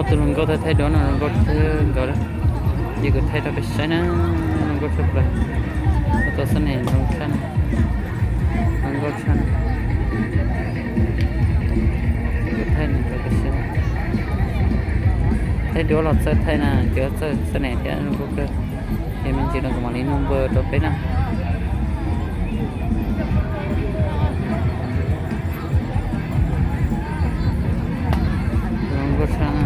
Ob tug hluas nkauj thaij duab no zoo nkauj kawg nkaus li. Ces kuv thaij rau peb saib na, zoo nkauj tshaj plaws. Ob tug xab nem zoo tshaj na, zoo nkauj tshaj na. Kuv thaij rau peb saib. Thaij duab los txawj thaij na, tsuas txawj xab nem thiab zoo nkauj kawg. Ces me ntsis no kuv mam li nug npawb rau peb na. Zoo nkauj tshaj na.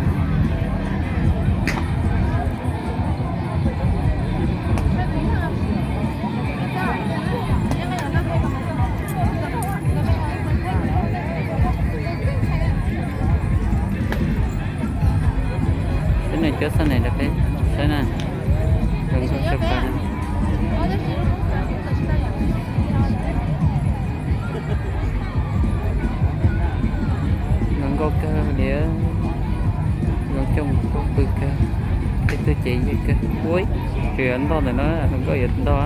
Peb nws cuab xab nem rau peb saib na, zoo nkauj tshaj plaws na. Zoo nkauj kawg li, zoo coob kawg, pw kawg, tej tug ces yeej kawg. Ua, tseem yuav ntog ntawm no, hluas nkauj yuav ntog.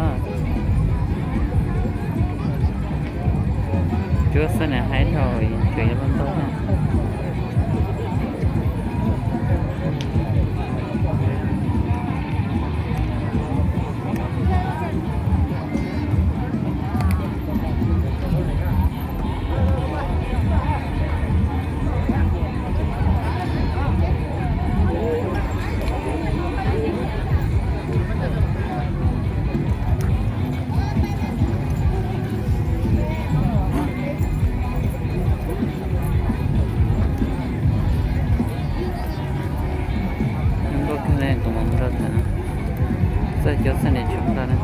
Cuab xab nem haib dhau, tseem yuav ntog na. Zoo nkauj kawg li, kuv mam mus rau tham. Txawj cuab xab nem tshaj plaws na.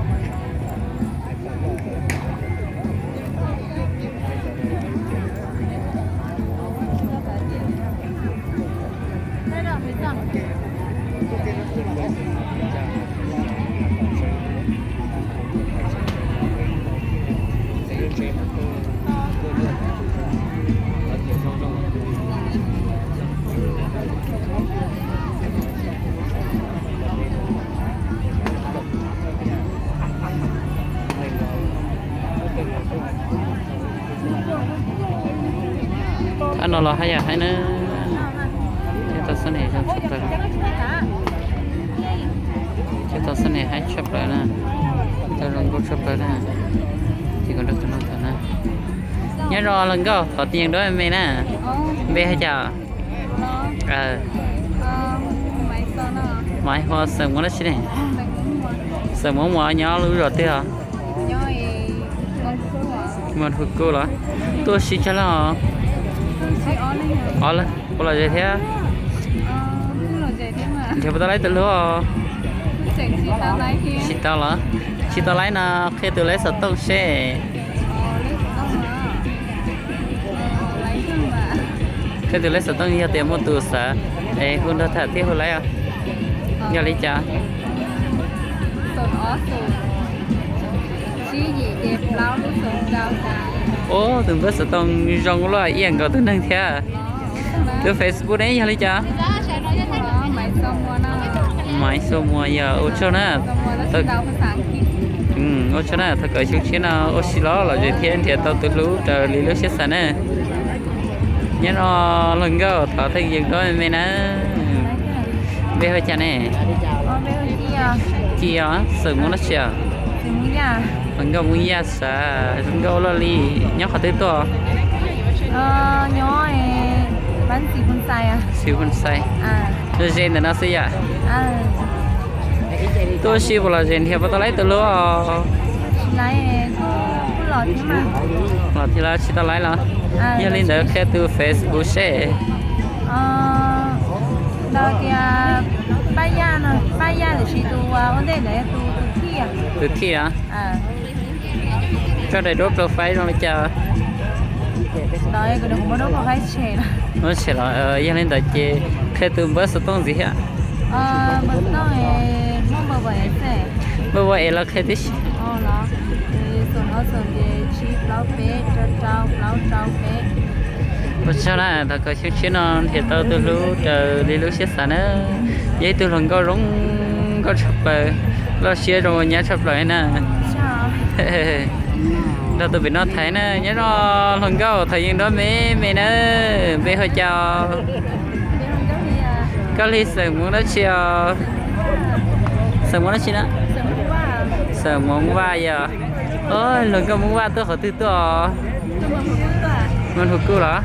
Thaj no los haj yam haib na. Thiab tau xab nem zoo tshaj plaws. Thiab tau xab nem haib tshaj plaws na. Tau zoo nkauj tshaj plaws na. Ces kuv nrog tus no tham na. Nyob zoo hluas nkauj, thov tus yees duab me me na. Npe hu cas? Maiv Hua, xeem Muas dab tsi ne? Xeem Muas, Muas nyob lub zos twg os? Muas Hu Kuj los? Tuaj sib tsawg leej os? Ob leeg. Puas lom zem thiab? Nrhiav puas tau laib tus hlub os? Tsis tau los? Tsis tau laib no qhia tus laib xov tooj seb. Qhia tus laib xov tooj yog tias muaj tus xav es hu nrog tham thiab hu laib os. Yog li cas? Ub, tus npawb xov tooj zoo luaj, iaj nkaus tus neeg thiab. Tus Facebook ne yog li cas? Maiv Xua Muas yog, ua tsaug na. Ua tsaug na, thov kom xyoo tshiab no ua si los lom zem thiab nrhiav tau tus hlub raws li lub siab xav na. Nyob no hluas nkauj, thov thaj yees duab me me na. Npe hu cas ne? Ci os, xeem Muas dab tsi os? Hluas nkauj Hmoob Yaj sav, zoo nkauj luaj li. Nyob qhov twg tuaj? Xis Phoo Xais. Ze ze ntawm no xwb yom. Tuaj si puas lom zem, nrhiav puas tau laib tus hlub os? Los thiab los tsis tau laib los? Yog li ntawd qhia tus Facebook seb. Tus thij os. Tso daim duab profile zoo li cas? Muab tshem los, yog li ntawd ces qhia tus npawb xov tooj ntxiv thiab. Npawb es los qhia tib si. Ua tsaug na, thov kom xyoo tshiab no nrhiav tau tus hlub raws li lub siab xav na. Yog ib tug hluas nkauj zoo nkauj tshaj plaws, loj siab zoo ua nyab tshaj plaws na. Nrog tus pem no tham na, nyob zoo hluas nkauj, thov yees duab me me na. Npe hu cas? Koj li xeem Hmoob dab tsi os? Xeem Hmoob dab tsi na? Xeem Hmoob Vaj yog. Luag nkauj Hmoob Vaj tuaj qhov twg tuaj os? Muaj hlub kuj los?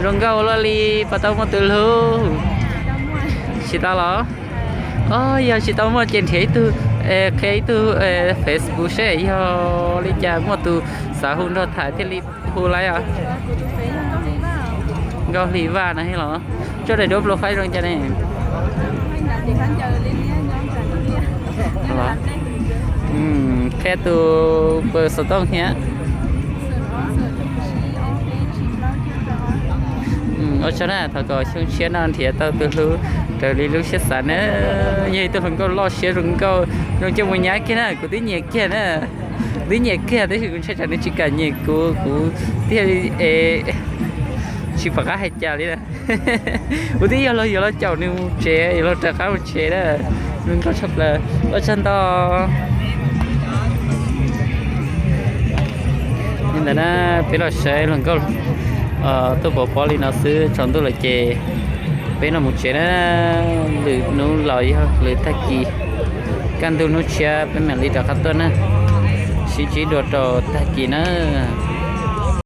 Zoo nkauj ua luaj li, puas tau muaj tus hlub? Tsis tau los? Os, yog tsis tau muaj ces nrhiav ib tug, qhia ib tug Facebook seb yog li cas muaj tus xav hu nrog tham thiaj li hu laiv os. Nkauj Hli Vaj no los? Tso daim duab plu faib zoo cas ne? Qhia tus pw xov tooj thiab. Ua tsaug na, thov kom xyoo tshiab no nrhiav tau tus hlub raws li lub siab xav na. Yog ib tug hluas nkauj loj siab zoo nkauj, zoo coj mus nyab kiag na, kuv twb nyiam kiag na. Kuv twb nyiam kiag tab sis kuv ntshai tsam nws tsis kam nyiam kuv, kuv thiaj li tsis pom qab hais cas li na. Kuv twb yog los yuav los caum nws mus tsev, yuav los rov qab mus tsev na. Zoo nkauj tshaj plaws, ua tsaug ntau. Li ntawd na, peb los saib hluas nkauj tuaj pov pob li no xwb, tsaus ntuj lawm ces peb no mus tsev na. Lwm hnub los yog lwm tag kis, kaj ntug hnub tshiab peb mam li rov qab tuaj na. Sib ntsib dua rau tag kis na.